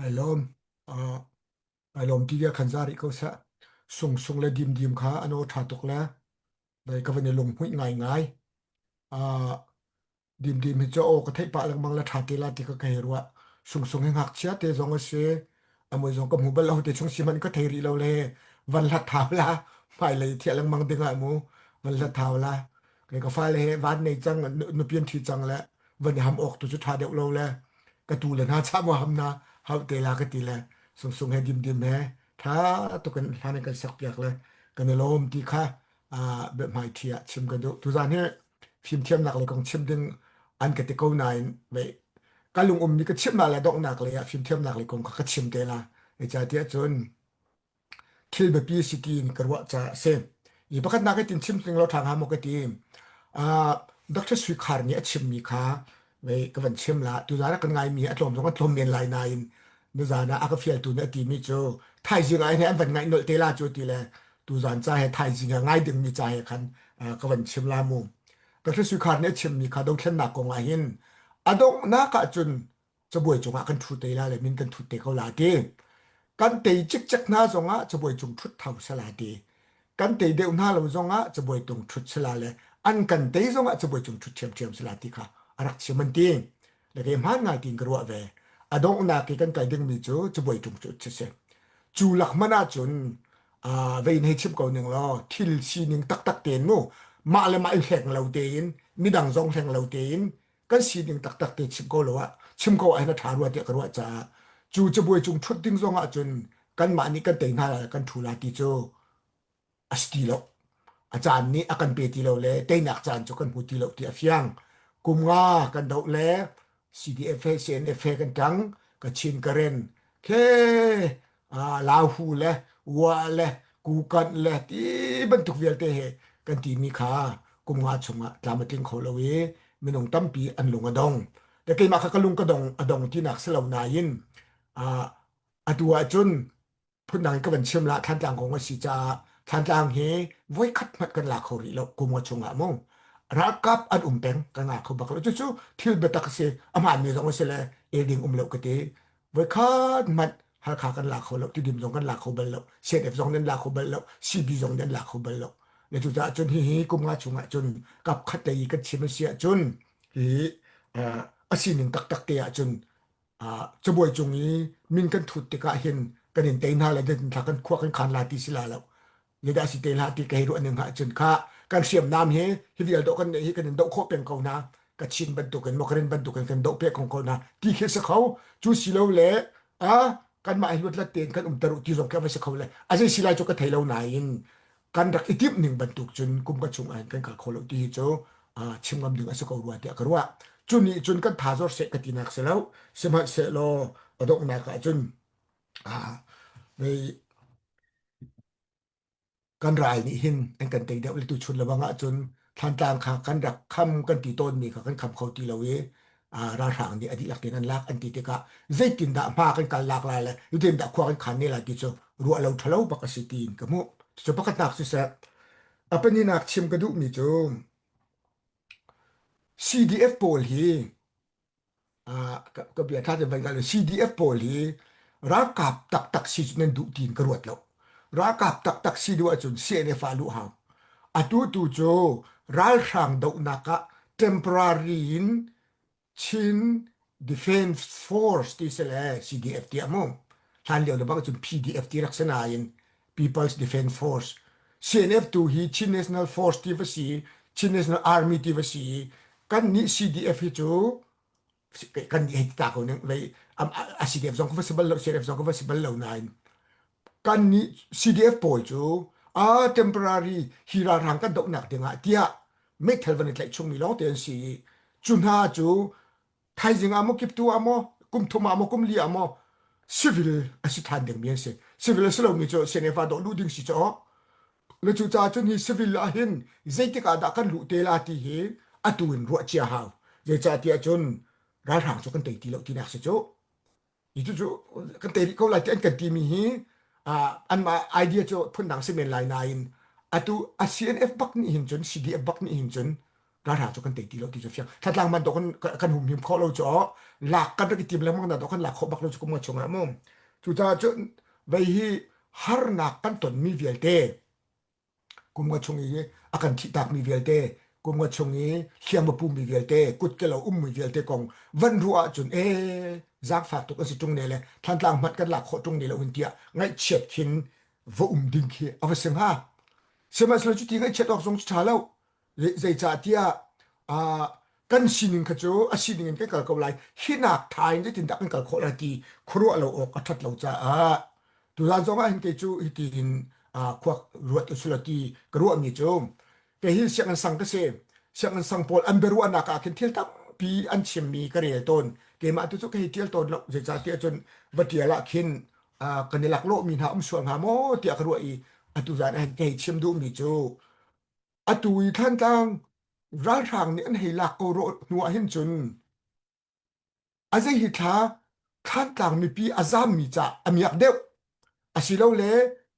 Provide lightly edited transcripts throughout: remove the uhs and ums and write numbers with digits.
Ai lawm. Uh, ai lawm ti bia khan za rih ko seh. Sung sung le dim dim kha an aw ṭha tuk le dai ka van i lunghmuih ngaingai. Uh, dim dim hi cu aw ka theih pah lengmang le ṭha te la ti ka ka hei ruah. Sung sung hi ngakchia te zong a si. A mui zong ka hmu bal lo te chung si hmanh ka thei rih lo le van hlat thau la hmailei thiah lengmang ding ah mu van hlat thau la. Kei ka fale he van nei cang nupian ṭhi cang le van i ham awk tu cu ṭha deuh lo le ka tu le hna chah maw ham na hau te la ka ti le sungsung he dimdim he ṭha tuk in hlan in kan sak piak le kan i lawm ti kha biahmai ṭhi ah chim ka duh. Tuzaan hi fimthiamnak le kong chim ding an ka ti ko nain vei ka lung ummi ka chimh le donghnak lei ah fimthiamnak le kong kha ka chim te la. Zeicahtiah cun thil biapi si tiin ka ruah caah a si. I pakhatnak hi tin chim tling lo ṭha hnga maw ka ti. Uh, Dr. Sui Khar nih a chimmi kha vei ka van chim la. Tuzaan ah kan ngaimi a tlawm zong a tlawm men lai nain nizaan ah a ka fialtu nih a timi cu thaizing ah hin an van ngaih nolh te la cu ti le tuzaan ca he thaizing ah ngai dingmi ca he khan uh, ka van chim la mu. Dr. Sui Khar nih a chimmi kha dothlennak kong ah hin a donghnak ah cun cabuai cungah kan ṭhu te la le min kan thut te ko la ti. Kan tei cikcek hna zongah cabuai cung ṭhut thau sala ti. Kan tei deuh hna lo zongah cabuai tung ṭhut sala le an kan tei zongah cabuai cung ṭhut ṭhiamṭhiam sala ti kha a rak chim an ti. Le kei hmaan ngai tiin ka ruah ve. A donghnak i kan kai dingmi cu cabuai cung ṭhut si si. Cu lak hmanh ahcun uh, vei in hei chim ko ning law thil sining taktak tein mu mah le mah i hleng lo tein midang zong hleng lo tein kan sining taktak te chim ko lo ah chim ko ah hin a ṭha rua tiah ka ruah caah cu cabuai cung ṭhut ding zong ah cun kanmah nih kan tei hna lai kan ṭhu la ti cu a si ti lo a caan nih a kan pe ti lo le teinak caan cu kan hmu ti lo ti a fiang kum nga kan doh le CDF he CNF he kan ṭang Kachin Karen khe Lahu le Wa le Kukanh le ti bantuk vialte he kan timi kha kum nga chungah tlam a tling kho lo i minung tampi an lung a dong. Te keimah kha ka lung ka dong a dong tinak si lo nain atu ahcun phundang in ka van chim la Thantlang kong a si caah Thantlang hi voikhat hmanh kan la kho rih lo kum nga chungah mu ralkap an um peng kan nga kho bak lo cucu thil biatak a si a hmaanmi zong a si le el ding um lo ka ti voikhat hmanh Halkha kan la kho lo Tidim zong kan la kho bal lo CNF zong nan la kho bal lo CB zong nan la kho bal lo le cucaah cun hihi kum nga chungah cun kap khat lei kan chim a si ahcun hi a sining taktak te ahcun cabuai cung i min kan thut tikah hin kan in tei hna le thla kan khua kan khan la ti si la lo zeidah si te hlah ti ka hei ruah ning ahcun kha kan hriamnam hi hi vial doh kan neih hi kan in doh khawh peng ko hna Kachin bantukin Mokrin bantukin kan doh pek ko hna ti khi si kho cu si lo le a kanmah hi luatlat tein kan umter u ti zong khi a va si kho le a zei si lai cu ka thei lo nain kan rak i timh ning bantuk cun kum ka chung ah kan kal kho lo ti hi cu chim ngam ding a si ko rua tiah ka ruah cu nih cun kan tha zor seh ka tinak si lo sihmanhsehlaw a donghnak ah cun kan ral nih hin an kan tei deuh le tuchun lebang ahcun Thlantlang kha kan rak kham kan ti tawnmi kha kan kham kho ti lo i ralhrang nih a dihlak tein an lak an ti tikah zeitindah hma kan kal lak lai le zeitindah khua kan khan ne lai ti cu ruah lo ṭhalo bak a si tiin ka hmuh. Cu pakhatnak siseh a pahnihnak chim ka duhmi cu CDF pawl hi ka bia ṭha tein van hngal CDF pawl hi ralkap taktak si cu nan duh tiin ka ruat lo. Ralkap taktak si duh ahcun CNF ah luh hau. Atu tu cu ralhrang dohnak ah temporary in Chin Defense Force ti si le CDF tiah mu. Hlan lio le bang cun PDF ti rak si nain People's Defense Force. CNF tu hi Chin National Force ti va si, Chin National Army ti va si i kan nih CDF hi cu kan nih hei ti ta ko ning vei a CDF zong ka va si bal lo CNF zong ka va si bal lo nain kan nih CDF pawl cu a temporary hi ralhrang kan dohnak dingah tiah meithal van i tlaih chungmi lawng te an si i cu hna cu thaizing ah maw kiptu ah maw kum thum ah maw kum li ah maw civil a si ṭhan dingmi an si civil a si lomi cu CNF ah dawh luh ding si cu le cu caah cun hi civil ah hin zeitik ah dah kan luh te la ti hi atu in ruah cia hau zeicah tiah cun ralhrang cu kan tei ti lo tinak si cu hi cu kan tei rih ko lai ti an kan timi hi anmah idea cu phundang si men lai nain atu a CNF bak nih hin cun CDF bak nih hin cun. Ralhrang cu kan tei ti lo ti cu fiang. Thlatlang man dawh kan kan humhim khawh lo cu lak kan rak i tim lengmang na dawh kan lak khawh bak lo cu kum nga chung ah mu. Cucaah cun vei hi harnak kan tonmi vialte kum nga chung i a kan thihtakmi vialte kum nga chung i hliam a pumi vialte kutke lo ummi vialte kong van ruah ahcun ee zaangfak tuk an si ṭung ne le Thantlang hmanh kan lak khawh ṭung ne lo hin tiah ngaihchiat khin va um ding khi a va si hnga. Sihmanhsehlaw cuti ngaihchiat awk zong cu ṭha lo. Zeicahtiah kan sining kha cu a sining in kan kal ko lai. Hinak ṭha in zeitindah kan kal khawh lai ti khuaruah lo awk a ṭhat lo caah tuzaan zong ah hin kei cu hitin khua ruat usulaw ti ka ruahmi cu kei hi sianginn sang ka si. Sianginn sang pawl an biaruahnak ah khin thil tampi an chimmi ka rel tawn. Keimah tu cu ka hei ṭial tawn lo. Zeicahtiah cun va ṭial ah khin kan i laklawhmi hna um sual hnga maw tiah ka ruah i atu zan ah hin ka hei chim duhmi cu atu i Thantlang ralhrang nih an hei lak ko rawh hnu ah hin cun a zei hi thla Thantlang mipi a zammi ca a miak deuh asilole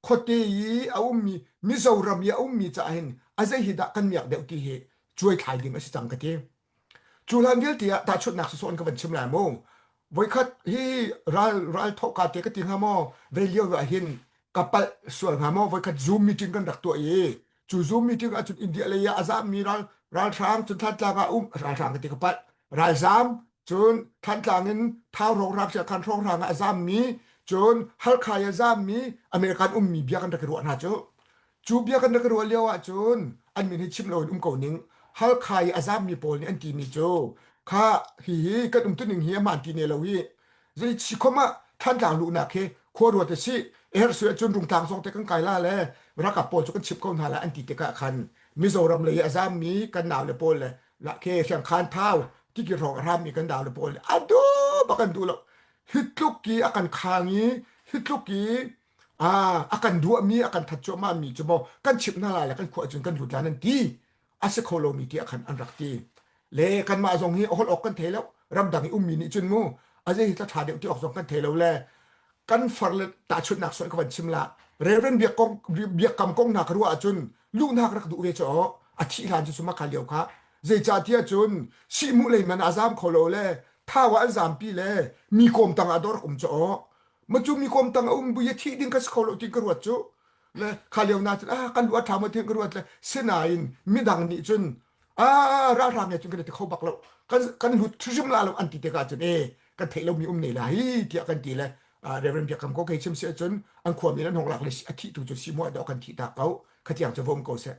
khuate i a ummi Mizoram i a ummi ca hin a zei hi dah kan miak deuh ti hi cuai thlai ding a si cang ka ti. Cu hlan vialte ah tahchunhnak sawsawh in ka van chim lai mu. Voikhat hi ral ral thawhka te ka ti hnga maw vei lio ah hin ka palh sual hnga maw voikhat Zoom meeting kan rak tuah i cu Zoom meeting ahcun India lei ah a zammi ral ralhrang cun Thantlang ah um ralhrang ka ti ka palh ralzam cun Thantlang in Thau hrawnghrang Siakhan hrawnghrang ah a zammi cun Halkha i a zammi American ummi bia kan rak i ruah hna cu cu bia kan rak i ruah lio ahcun an min hi chim loin um ko ning Halkha i a zammi pawl nih an timi cu kha hihi kan umtuning hi a hmaan ti ne lo hi zei chikhom ah Thantlang luhnak hi khua ruat a si herh si ahcun Rungtlang zong te kan kai la le ralkap pawl cu kan chip ko hna la an ti tikah khan Mizoram lei a zammi kan nau le pawl le la ke Hriangkhan Thau tikir hrawng a hrammi kan nau le pawl le a duh bak an duh lo hi tluk i a kan khang i hi tluk i a kan duahmi a kan that cuahmah mi cu maw kan chimh hna lai le kan khua cun kan lut la nan ti a si kho lomi tiah khan an rak ti le kanmah zong hi holh awk kan thei lo ramdang i ummi nih cun mu a zei hi tla ṭha deuh ti awk zong kan thei lo le kan far le tahchunhnak sual ka van chim la Reverend biak kong biakam kong hna ka ruah ahcun luhnak rak duh ve cu a thih hlan cu suma kha lio kha zeicah tiah cun sihmuh lei man a zam kho lo le thau ah an zampi le mi kawm tang ah dawr um cu ma cu mi kawm tang a um bu i thih ding ka si kho lo tin ka ruat cu le kha lio na cun ah kan lu a ṭha maw tin ka ruat le sinain midang nih cun ah ralhrang he cun kan i ti kho bak lo kan kan lut hrim la lo an ti tikah cun e kan theih lomi um ne la hi tiah kan ti le Reverend Biakam ko kei chim si ahcun an khuami an hong lak le a thih tu cu si muah dawh kan thih tak ko khatiang cu vom ko seh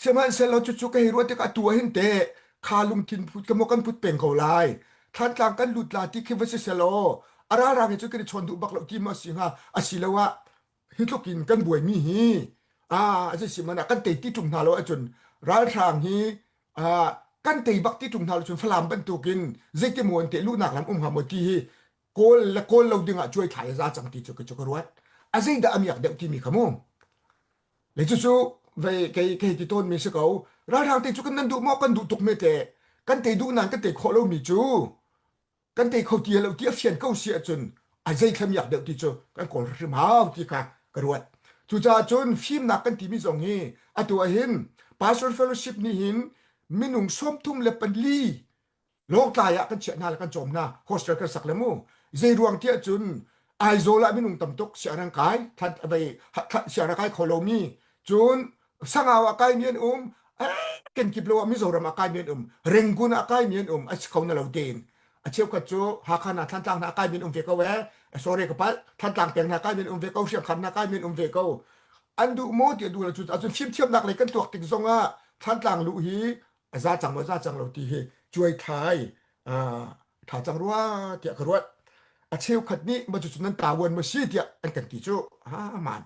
Sihmanhsehlaw cucu ka hei ruah tikah atu ah hin teh kha lungthin put ka maw kan put peng ko lai. Thlantlang kan lut la ti khi va si sehlaw a ralrang he cun kan i chawn duh bak lo ti maw a si hnga asiloah hi tluk in kan buaimi hi ah a si man ah kan tei ti ṭung hna lo ahcun ralhrang hi ah kan tei bak ti ṭung hna lo cun Falam bantukin zeiti maw an teh luhnak lam um hnga maw ti hi kawl le kawl lo dingah cuai thlai a za cang ti cu ka cu ka ruat. A zeidah a miak deuh timi kha mu. Le cucu vei kei kei ti tawn mi si ko. Ralhrang te cu kan nan duh maw kan duh tuk me te. Kan tei duh nain kan tei khawh lomi cu kan tei kho ti lo ti a fian ko si ahcun a zei thlamiak deuh ti cu kan kawl hrim hau ti kha ka ruat. Cucaah cun fimnak kan timi zong hi atu ah hin Pastor Fellowship nih hin minung 34 Lawngtlai ah kan chiah hna le kan cawm hna hostel kan sak le mu zei ruang tiah cun Aizawl ah minung tam tuk sianginn kai sianginn kai kho lomi cun Sangau ah kai mi an um kenkip lo ah Mizoram ah kai mi an um Rangoon ah kai mi an um a si kho na lo tein a cheukhat cu Hakha hna Thantlang hna kai mi an um ve ko eh sorry ka palh Thantlang peng hna kai mi an um ve ko Hriangkhan hna kai mi an um ve ko an duh maw ti duh lo cu acun fimthiamnak lei kan tuak tik zong ah Thantlang luh hi a za cang maw za cang lo ti hi cuai thlai tha cang rua tiah ka ruat a cheukhat nih ma cu nan tawan ma si tiah an kan ti cu aman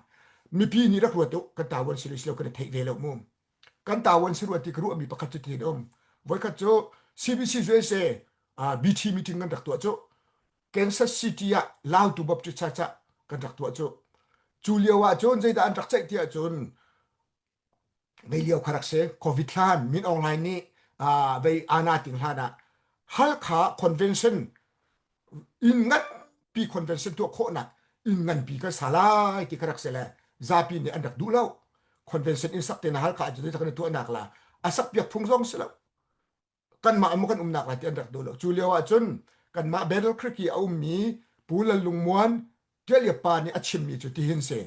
mipi nih rak ruat u kan tawan si lo si lo kan i theih ve lo mu kan tawan si ruat ti ka ruah mi pakhat cu ti um voikhat cu CBC USA BT meeting kan rak tuah cu Kansas City ah Lautu Baptist Church ah kan rak tuah cu cu lio ah cun zeidah an rak ceih ti ahcun vei lio kha rak si covid hlan Min Aung Hlaing nih vei ana ting hlan ah Halkha convention inn nganpi convention tuah khawhnak inn nganpi kan sa lai ti kha rak si le zapi nih an rak duh lo convention inn sak te na Halkha cu kan tuahnak la. A sak piak phung zong si lo. Kanmah maw kan umnak lai ti an rak duh lo. Cu lio ah cun kanmah Battle Creek i a ummi Pu Lal Lung Muan Ṭial pa nih a chimmi cu tihin si.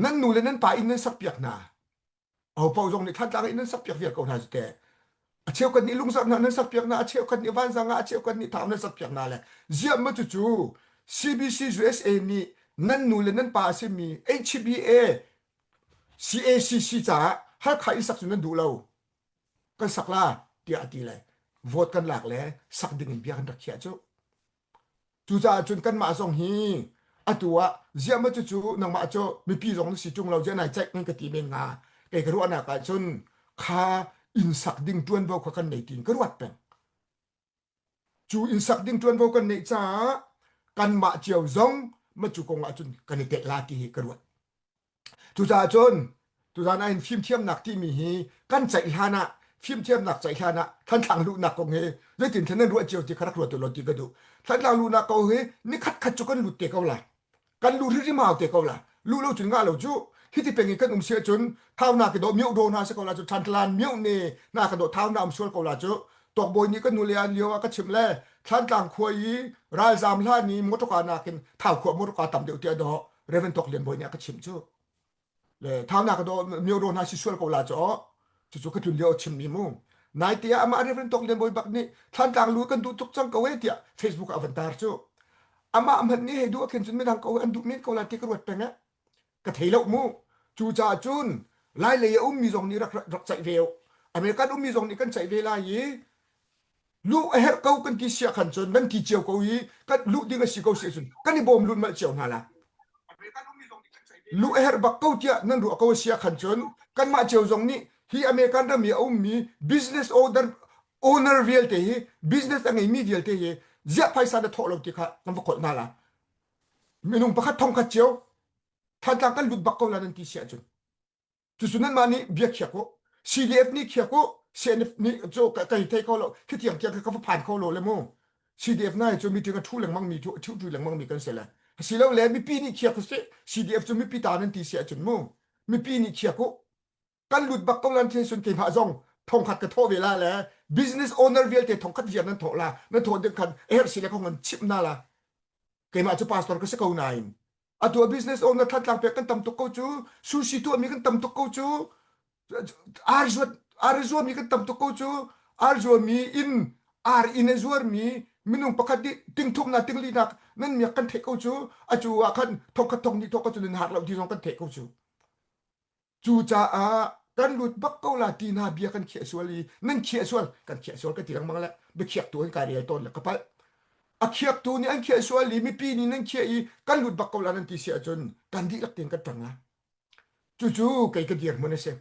Nan nu le nan pa inn nan sak piak hna. Ahopaoh zong nih Thantlang inn nan sak piak viar ko hna cu teh. A cheukhat nih Lungzarh hna nan sak piak hna, a cheukhat nih Vanzang ah, a cheukhat nih Thau nan sak piak hna le ziah maw cucu CBC USA nih nan nu le nan pa a simi HBA CACC caah Halkha inn sak cu nan duh lo. Kan sak la tiah a ti le vote kan lak le sak ding in bia kan rak khiah cu. Cucaah cun kanmah zong hi atu ah ziah maw cucu nangmah cu mipi zong na si ṭung lo ziah nai ceih nan ka ti men hnga. Kei ka ruahnak ah cun kha inn sak ding ṭuanvo kha kan nei tiin ka ruat peng. Cu inn sak ding ṭuanvo kan neih caah kanmah cio zong ma cu kong ah cun kan i telh la ti hi ka ruat. Cucaah cun tuzaan ah hin fimthiamnak timi hi kan ceih hlan ah fimthiamnak ceih hlan ah Thantlang luhnak kong hi zeitin thlen nan ruah cio ti kha rak ruat u law ti ka duh. Thantlang luhnak kong hi nikhat khat cu kan lut te ko lai. Kan lut hrimhrim hau te ko lai. Luh lo cun ngah lo cu hiti peng in kan um si ahcun thau na ka dawh mioh daw hna si ko la cu Thantlang mioh ne na ka dawh thau na um sual ko la cu Tawkbawi nih kan nule an lio ah ka chimh le Thlantlang khua i ralzam hlan i motorka nakin thau khua motorka tam deuh tiah dawh Reverend Tawk Lian Bawi nih a ka chimh cu. Le thau na ka dawh mio ro hna si sual ko la cu cucu ka tlun lio a chimmi mu. Naite ah amah Reverend Tawk Lian Bawi bak nih Thlantlang lu kan duh tuk cang ko e tiah Facebook ah a van tar cu. Amah hmanh nih hei duh ah khin cun midang ko an duh men ko la ti ka ruat peng eh. Ka thei lo mu. Cucaah cun Lai lei a ummi zong nih rak rak ceih ve u. American ummi zong nih kan ceih ve lai i luh a herh ko kan ti sia khan cun nan ti cio ko i kan luh ding a si ko si cun kan i bawm lut malh cio hna la. Luh a herh bak ko tiah nan ruah ko sia khan cun kanmah cio zong nih hi American ram i a ummi business owner owner vialte hi business a ngeimi vialte hi ziah phaisa na thawh lo ti kha kan va kholh hna la. Minung pakhat thongkhat cio Thantlang kan lut bak ko la nan ti si ahcun cucu nanmah nih bia khiak u CDF nih khiak u CNF nih cu ka hei thei kho lo khi tiang tiang ka va phan kho lo le mu CDF nai cu meeting a thu lengmang mi thu thu lengmang mi kan si le asilo le mipi nih khiak u si CDF cu mipi ta nan ti si ahcun mu mipi nih khiak u kan lut bak ko lan thil sun keimah zong thongkhat ka thawh ve la le business owner vialte thongkhat viar nan thawh la nan thawh ding khan herh si le kong an chimh na la keimah cu pastor ka si ko nain atu a business owner thantlang pek kan tam tuk ko cu sushi tuahmi kan tam tuk ko cu ar zuat ar zuami kan tam tuk ko cu ar zuami in ar in a zuarmi minung pakhat nih tingthum na tingli nak nan miak kan theih ko cu acu ah khan thongkhat thong ni thok ka cu nan har lo ti zong kan theih ko cu Cucaah kan lut bak ko la ti hna bia kan khiah sual i nan khiah sual kan khiah sual ka ti lengmang le biakhiaktu an kai rel tawn le ka palh. A khiaktu nih an khiah sual i mipi nih nan khiah i kan lut bak ko la nan ti si ahcun kan dihlak tein kan ṭang la. Cucu kei ka dirhmun a si.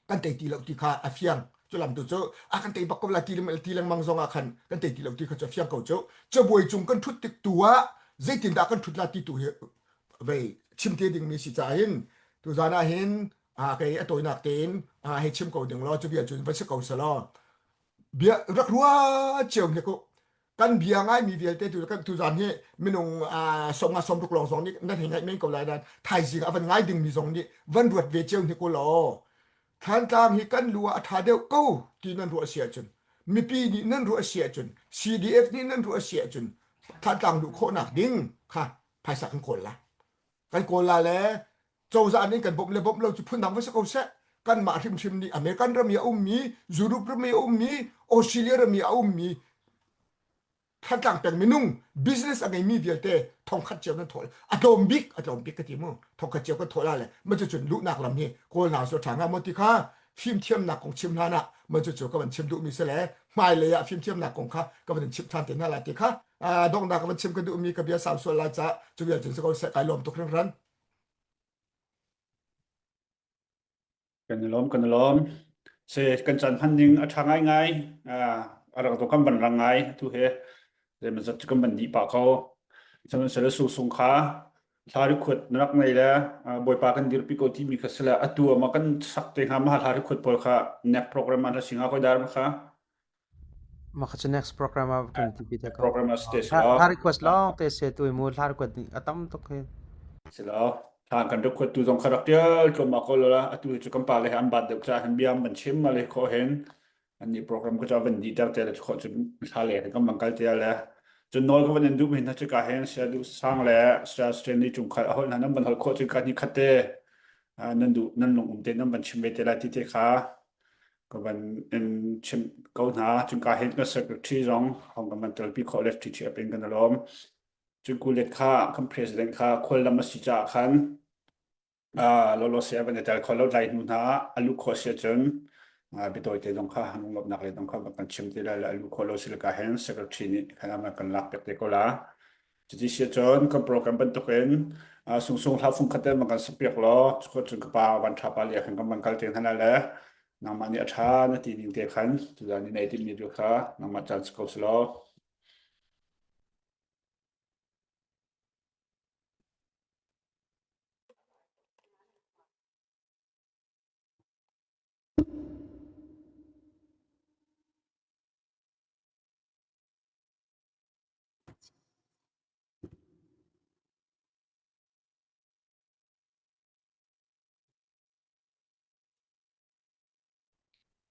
Kan tei ti lo ti kha a fiang. Cu lam tu cu a kan tei bak ko la ti, ti lengmang zong ah khan kan tei ti lo ti kha cu a fiang ko cu. Cabuai cung kan ṭhut tik tu ah zeitindah kan ṭhut la ti tu hi vei chim te dingmi si caah hin tuzan ah hin kei a tawinak tein hei chim ko ding law cu bia cun va si ko selaw bia rak rua cio hnik u kan bia ngaimi vialte tu kan tuzan hi minung som nga som ruk lawng zong nih nan hei ngaih men ko lai nain thaizing a van ngai dingmi zong nih van ruat ve cio hnik u law Thantlang hi kan lu ah a ṭha deuh ko ti nan ruah si ahcun mipi nih nan ruah si ahcun CDF nih nan ruah si ahcun Thantlang luh khawhnak ding kha phaisa kan kawl la kan kawl la le cozah nih kan bawmh le bawmh lo cu phundang va si ko seh kanmah hrimhrim nih American ram i a ummi Europe ram i a ummi Australia ram i a ummi Thantlang peng minung business a ngeimi vialte thongkhat cio nan thawl a tlawm bik a tlawm bik ka ti mu thongkhat cio kan thawl le ma cu cun luhnak lam hi kawl hna su ṭha nga maw ti kha fimthiamnak kong chim hlan ah ma cu cu ka van chim duhmi si le hmailei ah fimthiamnak kong kha ka van chim ṭhan te hna lai ti kha donghnak ka van chim ka duhmi ka bia sau sual lai ca cu vial cun si ko seh kai lawm tuk hringhran Kan i lawm, kan i lawm. Se kan caan hman ning a ṭha ngaingai. A rak to kan van rang ngai tu he. Zeimazat cu kan van dih pah ko. Sihmanhsehlaw sungsung kha hla rikhuat na rak ngei le Bawipa kan dirpi ko timi kha sile atu ama kan sak te hnga ma hla rikhuat pawl kha next program ah na si hnga koi dar ma kha. Mah kha cu next program ah kan ti pi te ko. Program ah si te Hla request lawng te se tu mu hla request a tam tuk hi. Si lo. Thla kan rak khuat tu zong kha rak ṭial tlawmah ko la atu hi cu kan pa le he an baat deuh caah hin bia an van chim ale khawh hin annih program ka cu van dih ter te le khawh cu thla le kan van kal te le cun nawl ka van in duh mi hna cu ka hin sia duh sang le sia Stanley cung khat a holh hna nan van holh khawh cu ka ni khat te nan duh nan lung um te nan van chim ve te lai ti te kha ka van in chim ko hna cun ka hin ka secretary zong hong kan van telpi khawh le TTF in kan alawm Cun kulet kha kan president kha khuallam a si caah khan lawlaw se van i tel kho lo tlai hnu hna ah a luh khawh si ahcun biatawi te zong kha lunglawmhnak le zong kha kan chim te lai le a luh khawh lo si le ka hen secretary nih khan ama kan lak piak te ko la. Cuti si ahcun kan program bantukin sungsung hla fung khat te man kan sak piak law cun ka pa van tha pa lia khan kan van kal te hna le nangmah nih a tha na ti ning te khan tuzan ni nei timmi tu kha nangmah caan si ko si law.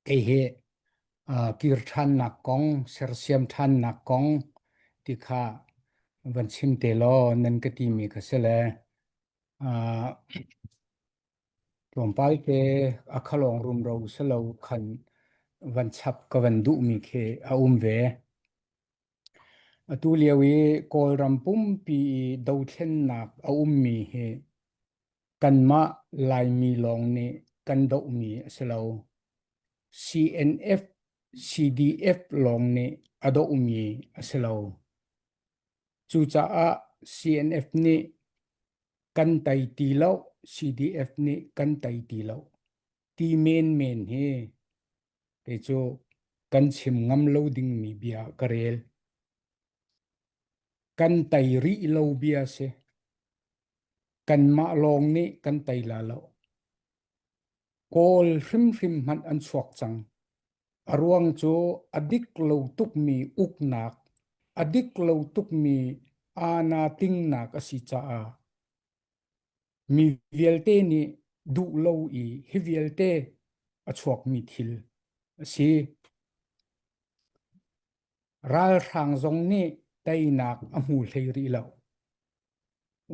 Kei hi kir ṭhannak kong, sersiam ṭhannak kong ti kha van chim te law nan ka timi ka si le tlawmpal te a khalawng rumro si lo khan van chap ka van duhmi khi a um ve. Atu lio i Kawlram pumpi i dothlennak a ummi hi Kanmah Laimi lawng nih kan dohmi a si lo. CNF, CDF lawng nih a dohmi a si lo. Cucaah CNF nih kan tei ti lo, CDF nih kan tei ti lo ti menmen hi kei cu kan chim ngam lo dingmi bia ka rel. Kan tei rih lo bia si. Kanmah lawng nih kan tei la lo. Kawl hrimhrim hmanh an chuak cang. A ruang cu a dik lo tukmi uknak, a dik lo tukmi aana tingnak a si caah mi vialte nih duh lo i hi vialte a chuakmi thil a si. Ralhrang zong nih teinak a hmu hlei rih lo.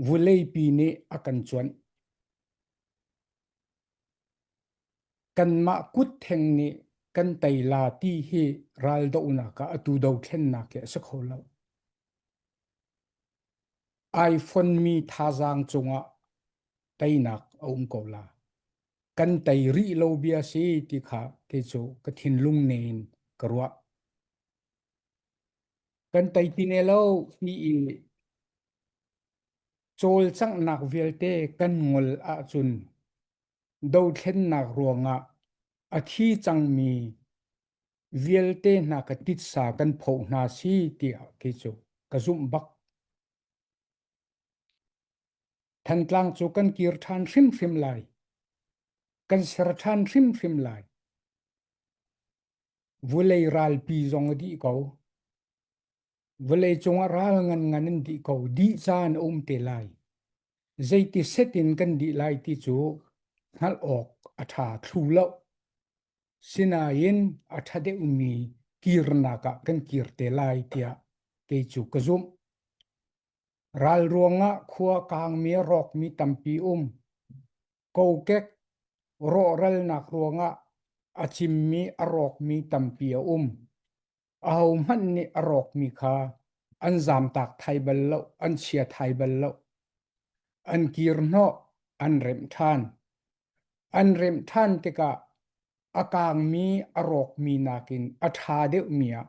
Vuleipi nih a kan cuanh. Kanmah kut theng nih kan tei la ti hi raldohnak ah atu dothlennak hi a si kho lo. Ai fonmi thazaang cungah teinak a um ko la. Kan tei rih lo bia si ti kha kei cu ka thinlung ne in ka ruah. Kan tei ti ne lo ti i cawlcanghnak vialte kan ngol ahcun dothlennak ruangah a thi cangmi vialte hna ka titsa kan phoh hna si tiah kei cu ka zumh bak. Thantlang cu kan kir ṭhan hrimhrim lai. Kan ser ṭhan hrimhrim lai. Vulei ralpi zong a dih ko. Vawlei cungah ral ngan ngan in dih ko. Dih caan a um te lai. Zeiti set in kan dih lai ti cu hngalh awk a ṭha thlu lo. Sinain a ṭha deuhmi kirnak ah kan kir te lai tiah kei cu ka zumh. Ral ruangah khua kaangmi a rawkmi tampi um. Kokek rawhralnak ruangah a cimmi a rawkmi tampi a um. Ahohmanh nih a rawkmi kha an zamtak thai bal lo, an chia thai bal lo. An kir hnawh, an remh ṭhan. An remh ṭhan tikah a kaangmi a rawkmi nakin a ṭha deuhmi ah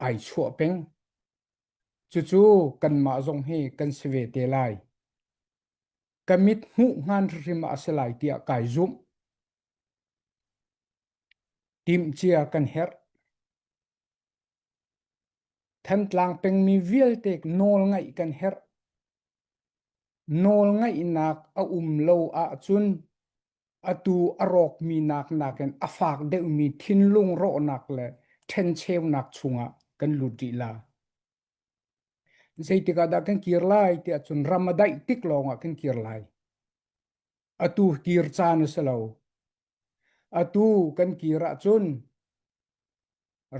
ai chuah peng. Cucu kanmah zong hi kan si ve te lai. Ka mit hmuh hngan hrim ah a si lai tiah kai zumh. Timhcia kan herh. Thantlang pengmi vialte nawl ngaih kan herh. Nawl ngaihnak a um lo ahcun atu a rawkmi nak nakin a fak deuhmi thinlung rawhnak le ṭhencheunak chungah kan lut rih la. Zeitik ah dah kan kir lai tiah cun ram a daih tik lawngah kan kir lai. Atu kir caan a si lo. Atu kan kir ahcun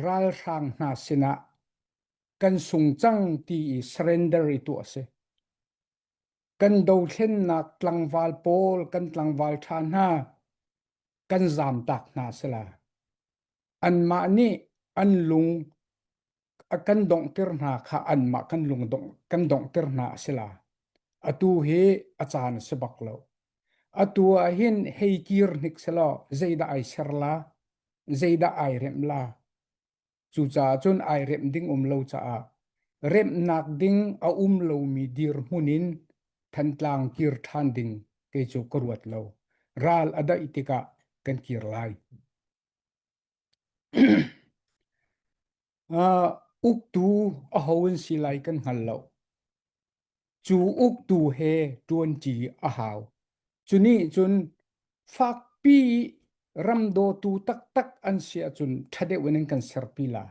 ralhrang hna sinah kan sung cang ti i surrender i tuah a si. Kan dothlennak tlangval pawl, kan tlangval ṭha hna kan zamtak hna a si la. Anmah nih an lung a kan donghter hna kha anmah kan lung dongh kan donghter hna a si la. Atu hi a caan a si bak lo. Atu ah hin hei kir hnik selaw zeidah ai ser la, zeidah ai remh la. Cucaah cun ai remh ding um lo caah remhnak ding a um lomi dirhmun in Thantlang kir ṭhan ding kei cu ka ruat lo. Ral a daih tikah kan kir lai. Uh, uktu aho in si lai kan hngal lo. Cu uktu he ṭuanṭi a hau. Cu nih cun fakpi ram dawtu taktak an si ahcun ṭha deuh in an kan serpi la.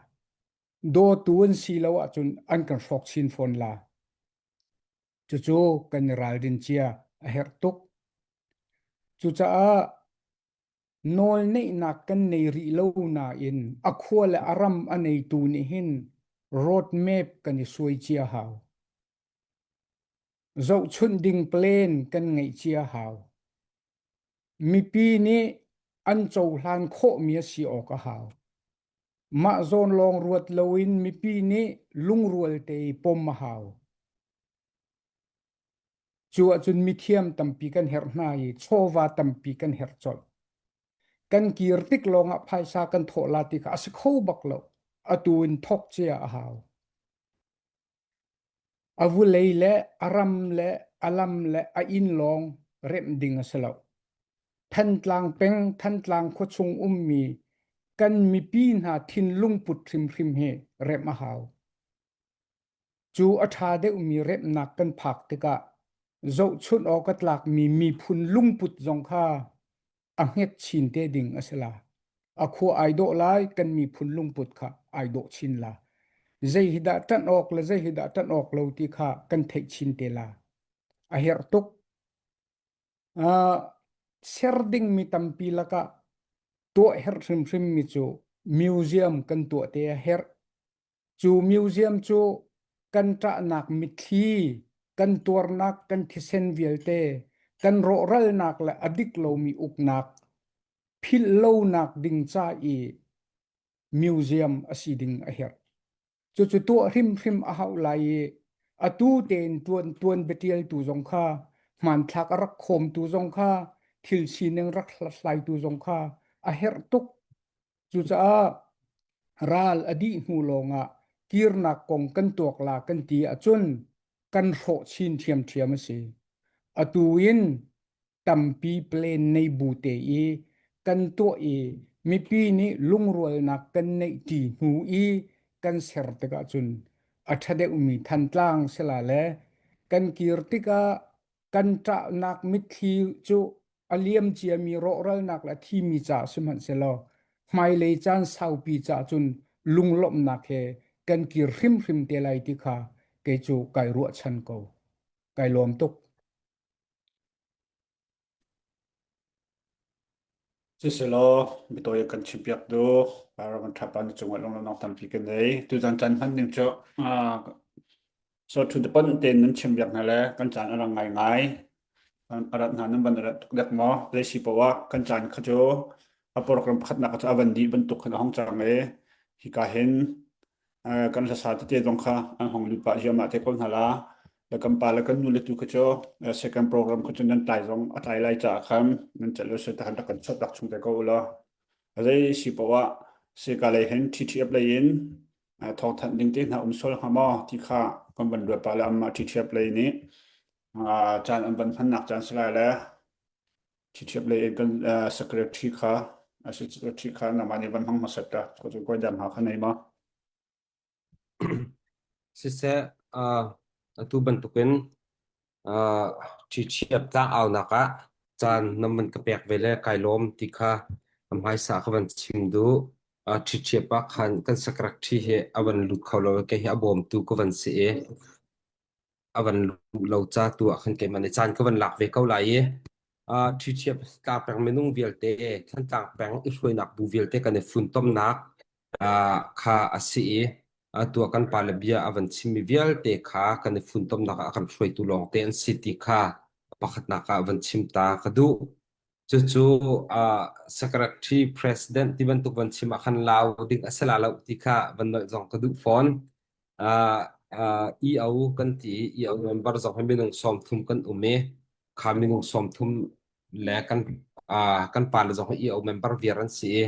Dawtu an si lo ahcun an kan hrawk chin fawn la. Cucu kan i ralrin cia a herh tuk. Cucaah Nawlneihnak kan nei rih lo nain a khua le a ram a neitu nih hin road map kan i suai cia hau. Zohchunh ding plan kan ngeih cia hau. Mipi nih an cohlan khawhmi a si awk a hau. Mah zawn lawng ruat loin mipi nih lungrual te i pom a hau. Cu ahcun mithiam tampi kan herh hna i chawva tampi kan herh colh. Kan kir tik lawngah phaisa kan thawh la ti kha a si kho bak lo. Atu in thawk cia a hau. A vulei le a ram le a lam le a inn lawng remh ding a si lo. Thantlang peng, Thantlang khuachung ummi kan mipi hna thinlung put hrimhrim hi remh a hau. Cu a ṭha deuhmi remnak kan phak tikah zohchunh awk a tlakmi miphun lungput zong kha a hnget chin te ding a si la. A khua ai dawh lai, kan miphun lungput kha ai dawh chin la. Zei hi dah ṭanh awk le zei hi dah ṭanh awk lo ti kha kan theih chin te la. A herh tuk. Uh, ser dingmi tampi lakah tuah herh hrimhrimmi cu museum kan tuah te a herh. Cu museum cu kan ṭahnak mitthli, kan tuarnak kan thisen vialte, kan rawhralnak le a dik lomi uknak philh lonak ding ca i museum a si ding a herh. Cucu tuah hrimhrim a hau lai i atu tein tuan tuan biatialtu zong kha hmanthlak a rak khawmtu zong kha thil sining rak hlathlaitu zong kha a herh tuk. Cucaah ral a dih hnu lawngah kirnak kong kan tuak la kan ti ahcun kan hrawh chin ṭhiamṭhiam a si. Atu in tampi plan nei bu te i kan tuah i mipi nih lungrualnak kan neih ṭi hnu i kan ser tikah cun a ṭha deuhmi Thantlang sila le kan kir tikah kan ṭahnak mitthli cu a liam ciami rawhralnak le a thimi caah sihmanhsehlaw hmailei caan saupi caah cun lunglawmhnak he kan kir hrimhrim te lai ti kha kei cu kai ruahchan ko. Kai lawm tuk. Siselaw, mitawi kan chimpiak du, ram ṭhapa na cungah lunglawmhnak tampi kan nei. Tuzan caan hman ning cu so thu te pon tein nan chim biak hna le kan caan a rang ngaingai. A rat hna nan van rat tuk dek maw? Zei si poah kan caan kha cu a program pakhatnak cu a van dih bantuk khan a hong cang i hika hin kan hlasa tete zong kha an hong lut pah ziahmah te ko hna la. Le kan pa le kan nu le tu kha cu second program kha cu nan tlai zong a tlai lai caah khan nan celh lo se ta rak kan chot rak chung te ko u law. Zei si poah sika lei hin TTF lei in thawngthanh ding te hna um sual hnga maw ti kha kan van ruat pah le anmah TTF lei nih caan an van hmannak caan si lai le TTF lei in kan secretary kha secretary kha nangmah nih van hmang hmasat ta ko cu koi dam ha kha nei ma Siseh, atu bantukin ṭhiṭhiap tlangaunak ah caan nan van ka pek ve le kai lawm ti kha a hmaisa ka van chim duh. Ṭhiṭhiap ah khan kan secretary hi a van lut kho lo i kei hi a bawmtu ka van si i a van luh lo ca tu ah khan keimah nih caan ka van lak ve ko lai i. Ṭhiṭhiap tlangpeng minung vialte, Thantlang peng i hruainak bu vialte kan i funtomnak kha a si i atu ah kan pale bia a van chimmi vialte kha kan i funtomnak ah a kan hruaitu lawngte an si ti kha pakhatnak ah van chim ta ka duh. Cucu secretary president ti bantuk van chim ah khan lau ding a si la lo ti kha van nolh zong ka duh fawn. EO kan ti i EO member zong hi minung 30 kan um i kha minung 30 le kan kan pale zong hi EO member viar an si i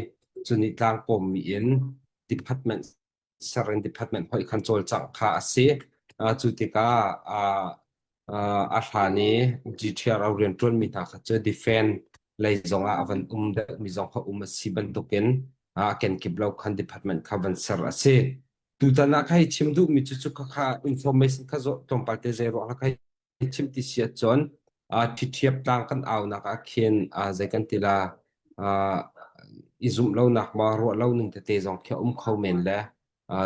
cu nih tlangkawmmi in department ser in department hoih khan cawlcangh kha a si. Cu tikah a hlan i GTRO rianṭuanmi hna kha cu defend lei zongah a van um deuhmi zong kha um a si bantukin a kenkip lo khan department kha van ser a si. Tutan ah ka hei chim duhmi cu cu khakha information kha zawh tlawmpal te zei ruang ka hei chim ti si ahcun ṭhiṭhiap tlang kan aunak ah khin zei kan ti la i zumh lonak ma ruah lo ning tete zong khi a um kho men le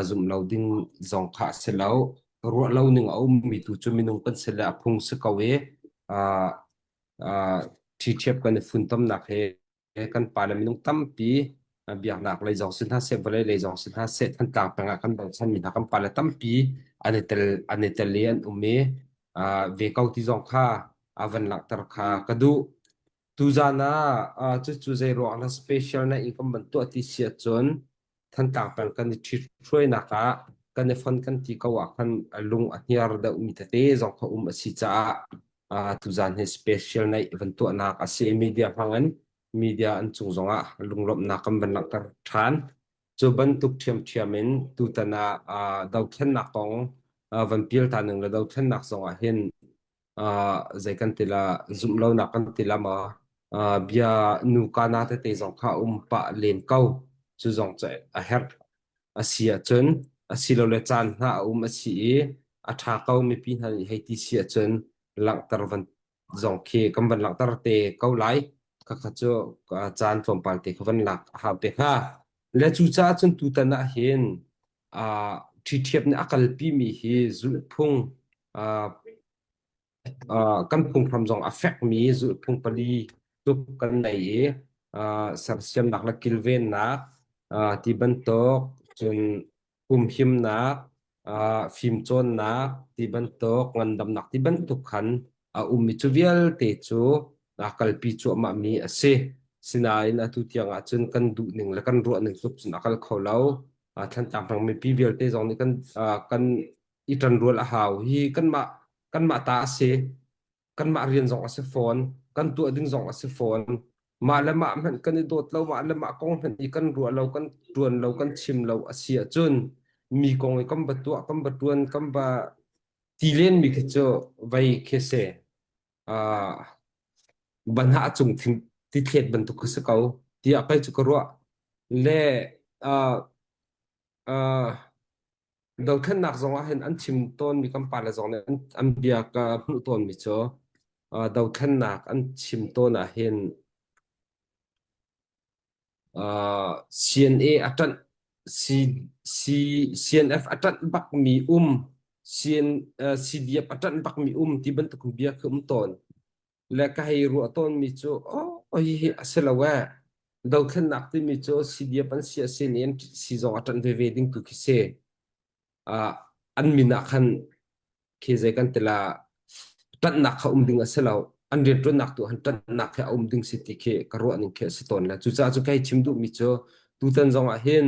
zumh lo ding zong kha a si lo. Ruah lo ning a ummi tu cu minung kan si le a phung si ko i ṭhiṭhiap kan i funtomnak hi kan pale minung tampi biaknak lei zong si hna seh vawlei lei zong si hna seh Thantlang peng ah kan bochanmi hna kan pale tampi an i tel an i tel i an um i ve ko ti zong kha a van langhter kha ka duh. Tuzan ah cucu zei ruang na special na in kan van tuah ti si ahcun Thantlang peng kan i ṭhithruainak ah kan i fon kan ti ko ah khan a lung a hniar deuhmi tete zong kha um a si caah tuzan hi special naih van tuahnak a si i media hmang in media an cung zongah lunglawmhnak kan van langhter ṭhan. Cu bantuk ṭhiamṭhiam in tutan ah dothlennak kong van pial ta ning le dothlennak zong ah hin zei kan ti la zumh lonak kan ti la ma bia nu kana tete zong kha um pah len ko cu zong cu a herh a si ahcun asilole caan hna a um a si i a ṭha ko mipi hna nih hei ti si ahcun langhter van zong khi kan van langhter te ko lai khakha cu caan tlawmpal te kha van lak a hau te hnga le cucaah cun tutan ah hin ṭhiṭhiap nih a kalpimi hi zulhphung kan phunghram zong a fekmi zulhphung pali tluk kan nei i sersiamnak le kilvennak ti bantuk cun humhimnak fimcawnnak ti bantuk ngandamnak ti bantuk khan a um i cu vialte cu aa kalpi cuahmahmi a si. Sinain atu tiang ahcun kan duhning le kan ruahning tluk cun a kal kho lo. Thantlang peng mipi vialte zong nih kan kan i ṭanrual a hau. Hi kanmah kanmah ta a si. Kanmah rian zong a si fawn. Kan tuah ding zong a si fawn. Mah le mah hmanh kan i dawt lo, mah le mah kong hmanh i kan ruah lo, kan ṭuan lo, kan chim lo a si ahcun mi kong i kan va tuah, kan va ṭuan, kan va ti lenmi khi cu vei khi si. Uh, banhah cung thing tithlet bantuk kha si ko tiah kei cu ka ruah. Le uh, uh, dothlennak zong ah hin an chim tawnmi kan pale zong nih an, an bia ka hmuh tawnmi cu uh, dothlennak an chim tawn ah hin uh, CNA a ṭanh C, C, CNF a ṭanh bakmi um CN, uh, CDF a ṭanh bakmi um ti bantuk bia khi um tawn. Le ka hei ruah tawnmi cu oh hihi a si lo ee. Dothlennak timi cu CDF an si a si nih an si zong a ṭanh veve ding tu khi si. Uh, an min ah khan khi zei kan ti la ṭanhnak kha um ding a si lo. An rianṭuannak tu han ṭanhnak khi a um ding si ti khi ka ruah ning khi a si tawn le cucaah cu kai chim duhmi cu tutan zong ah hin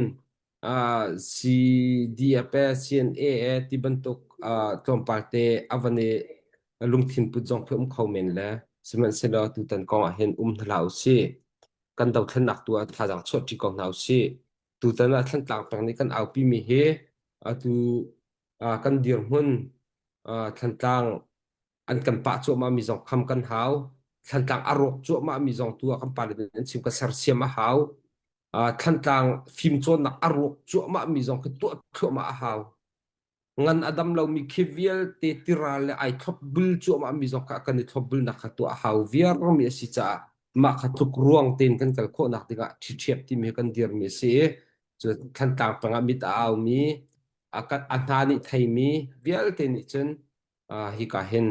CDF CNA ti bantuk tlawmpal te a van i lungthin put zong khi um kho men le sihmanhsehlaw tutan kong ah hin um hna hlah usih. Kan dothlennak tu ah thazaang chuahṭi ko hna usih. Tutan ah Thlantlang peng nih kan aupimi hi atu kan dirhmun Thlantlang an kan pah cuahmahmi zong kham kan hau. Thlantlang a rawk cuahmahmi zong tu ah kan pale nih an chim ka sersiam a hau. Thlantlang fimcawnnak a rawk cuahmahmi zong khi tuah thluahmah a hau. Ngan a dam lomi khi vialte tiral le ai thlopbul cuahmahmi zong kha kan i thlopbulnak kha tuah a hau viarmi a si caah mah kha tluk ruang tein kan kal khawhnak dingah ṭhiṭhiap timi hi kan dirmi a si i cu Thlantlang pengah mit a aumi a a hna nih theimi vialte nih cun hika hin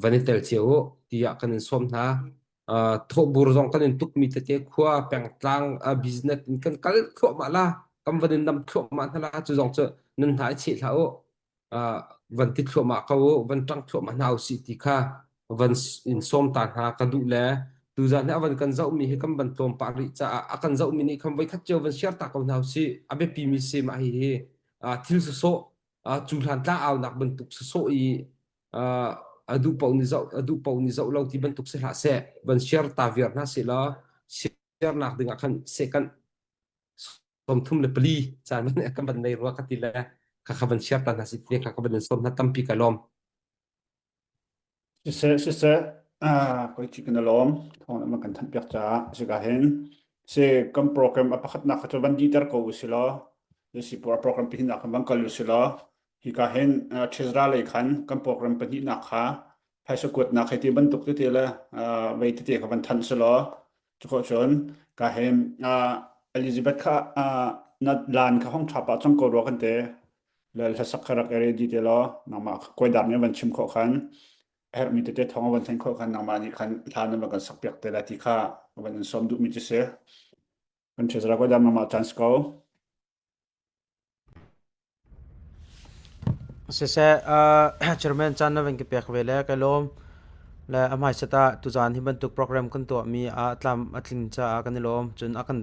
van i tel cio u tiah kan in sawm hna. Thawhbur zong kan in tukmi tete khua pengtlang business in kan kal thluahmah la kan van in nam thluahmah hna la cu zong cu nan hna i cheh hlah u van ti thluahmah ko u van ṭang thluahmah hna usih ti kha van in sawm ta hna ka duh le tuzan hi a van kan zohmi hi kan van tlawm pah rih caah a kan zohmi nih khan voikhat cio van share ta ko hna usih a biapi mi si mah hihi thil sawsawh cu hlan tla aunak bantuk sawsawh i a duh paoh nih zoh a duh paoh nih zoh lo ti bantuk si hlah seh van share ta viar hna seh law share nak ding ah khan sehkanh 34 caan kan van nei rua ka ti le kha kha van share ta hna si ti kha ka van in sawm hna tampi ka lawm. Siseh siseh koi ci kan lawm thawng na kan thanh piak caah sika hin si kan program a pakhatnak kha cu van diter ko u si law si program pahnihnak kan van kal u si law hika hin Treasurer lei khan kan program pahnihnak kha phaisa kuatnak hei ti bantuk tete le vei tete kha van thanh si law cukhawh cun ka hin Elizabeth kha na lan kha hong ṭha pah cang ko rua kan te le hlasak kha rak ready te law nangmah kuaidar nih van chim khawh khan herhmi tete thawng van thanh khawh khan nangmah nih khan hla na van kan sak piak te la ti kha van in sawm duhmi cu si kan treasurer kuaidar nangmah chance ko. Siseh, chairman caan na van ka pek ve le ka lawm. Le a hmaisat ah tuzaan hi bantuk program kan tuahmi ah tlam a tling caah kan i lawm. Cun a kan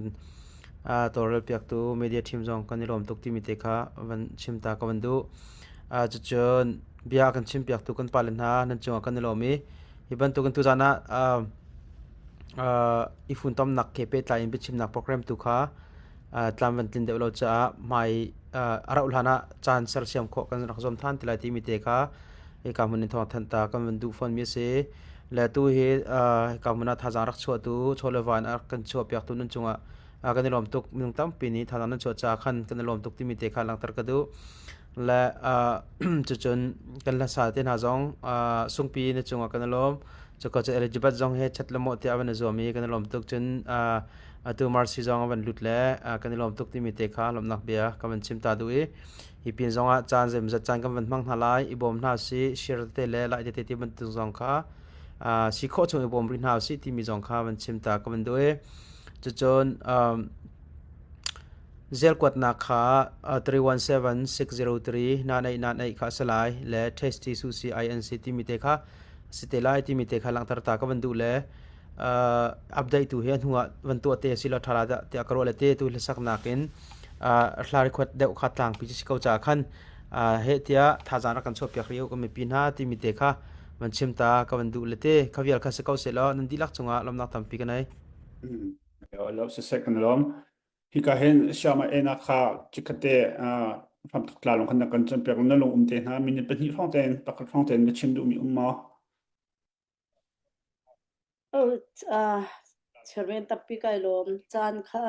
tawlrel piaktu media team zong kan i lawm tuk timi te kha van chim ta ka van duh. Cucun bia a kan chim piaktu kan pale hna nan cungah kan i lawm i hi bantukin tuzaan ah i funtomnak he pehtlai in biachimnak program tu kha tlam van tlin deuh lo caah hmai a rauh hlan ah caan sersiam khawh kan rak zuam than ti lai timi te kha hika hmun in thawng thanh ta kan van duh fawn mi a si. Le tu hi hika hmun ah thazaang rak chuahtu chaw le van a kan chuah piaktu nan cungah kan i lawm tuk minung tampi nih thazaang nan chuah caah khan kan i lawm tuk timi te kha langhter ka duh. Le cucun kan hlasa te hna zong sungpi na cungah kan i lawm. Cuka cu Elizabeth zong he chat le mawh tiah a van i zuam i kan i lawm tuk. Cun atu Marcy zong a van lut le kan i lawm tuk timi te kha lawmhnak bia ka van chim ta duh i hi pin zong ah caan zeimawzat caan kan van hmang hna lai i bawm hna si share tete le like tete ti bantuk zong kha si khawh chung i bawm rih hna usih timi zong kha van chim ta ka van duh i cucun zel kuatnak kha 317 603 9898 kha a si lai le tasty sushi inc timi te kha si te lai timi te kha langhter ta ka van duh le update tu hi a hnu ah van tuah te si lo tha la dah tiah ka ruah le te tu hlasak in hla record deuh kha tlangpi si ko ca khan he tiah thazaang rak kan chuah piak rih u kan mipi hna timi te kha van chim ta ka van duh le te kha vial kha si ko se law nan dihlak cungah lawmnak tampi ka nei. Lo siseh kan lawm. Hika hin siama ena kha chikkhatte hramthok tla lung khan na kan cawnpiak na lung um te hna minute pahnih hrawng tein pakhat hrawng tein na chim duhmi um maw? Chairman tampi kai lawm. Caan kha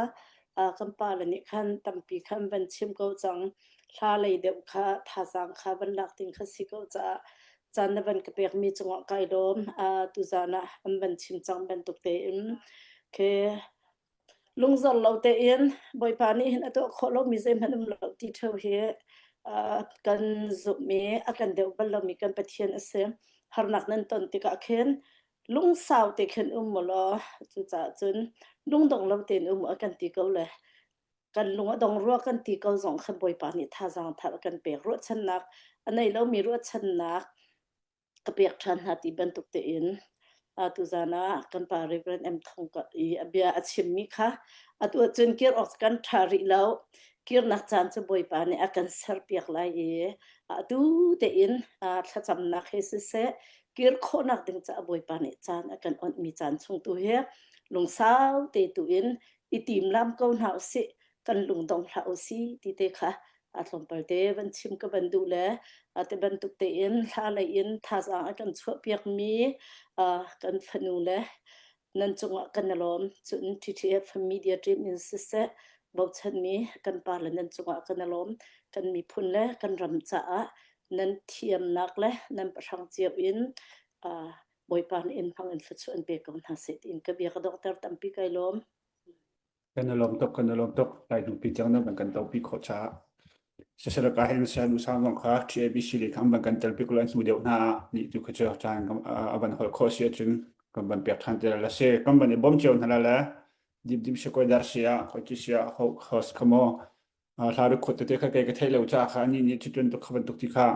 kan pale nih khan tampi khan van chim ko cang. Hla lei deuh kha thazaang kha van lak ding kha si ko caah caan na van ka pekmi cungah kai lawm. Tuzaan ah an van chim cang bantuk tein khi lungzor lo tein Bawipa nih hin a tuah khawh lomi zeihmanh um lo ti ṭheo hi kan zumh i a kan deuh bal lomi kan Pathian a si. Harnak nan ton tikah khin lungsau te khin um u law cucaah cun lungdong lo tein um u a kan ti ko le kan lung a dong rua kan ti ko zong khan Bawipa nih thazaang thar a kan pek ruahchannak a nei lomi ruahchannak ka pek ṭhan hna ti bantuk tein tuzan ah kan pa Reverend M Thong i a bia a chimmi kha atu ahcun kir awk kan ṭha rih lo kirnak caan cu Bawipa nih a kan serpiak lai i atu tein thlacamnak he siseh kir khawhnak ding caah Bawipa nih caan a kan onhmi caan chung tu hi lungsau te tu in i timlam ko hna usih kan lungdong hlah usih ti te kha a tlawmpal te van chim ka van duh le te bantuk tein hla lei in thazaang a kan chuahpiak mi kan fanu le nan cungah kan i lawm cun TTF media team in siseh bochanmi kan pa le nan cungah kan i lawm kan miphun le kan ram caah nan thiamnak le nan pahrang cio in Bawipa nih in hmang in thluachuah in pe ko hna seh tiin ka bia ka donghter tampi kai lawm. Kan i lawm tuk, kan i lawm tuk. Lai hnupi tiang na van kan topi khawh caah. Siseh ka hen sen usang zong kha TABC le khang van kan tel pi ko lai hnu deuh hna nih tu kha cu caan a van holh khawh si ahcun. Kan van pek ṭhan te la si. Kan van i bawm cio hna la le dim dim si koi dar si ah koi ti si ah host kha maw hla record tete kha kei ka theih lo ca kha ani nih cu tuk kha bantuk ti kha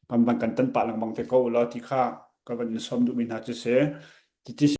kan van kan tan pah lengmang te ko law ti kha ka van in sawm duhmi hna cu si. Ti ti.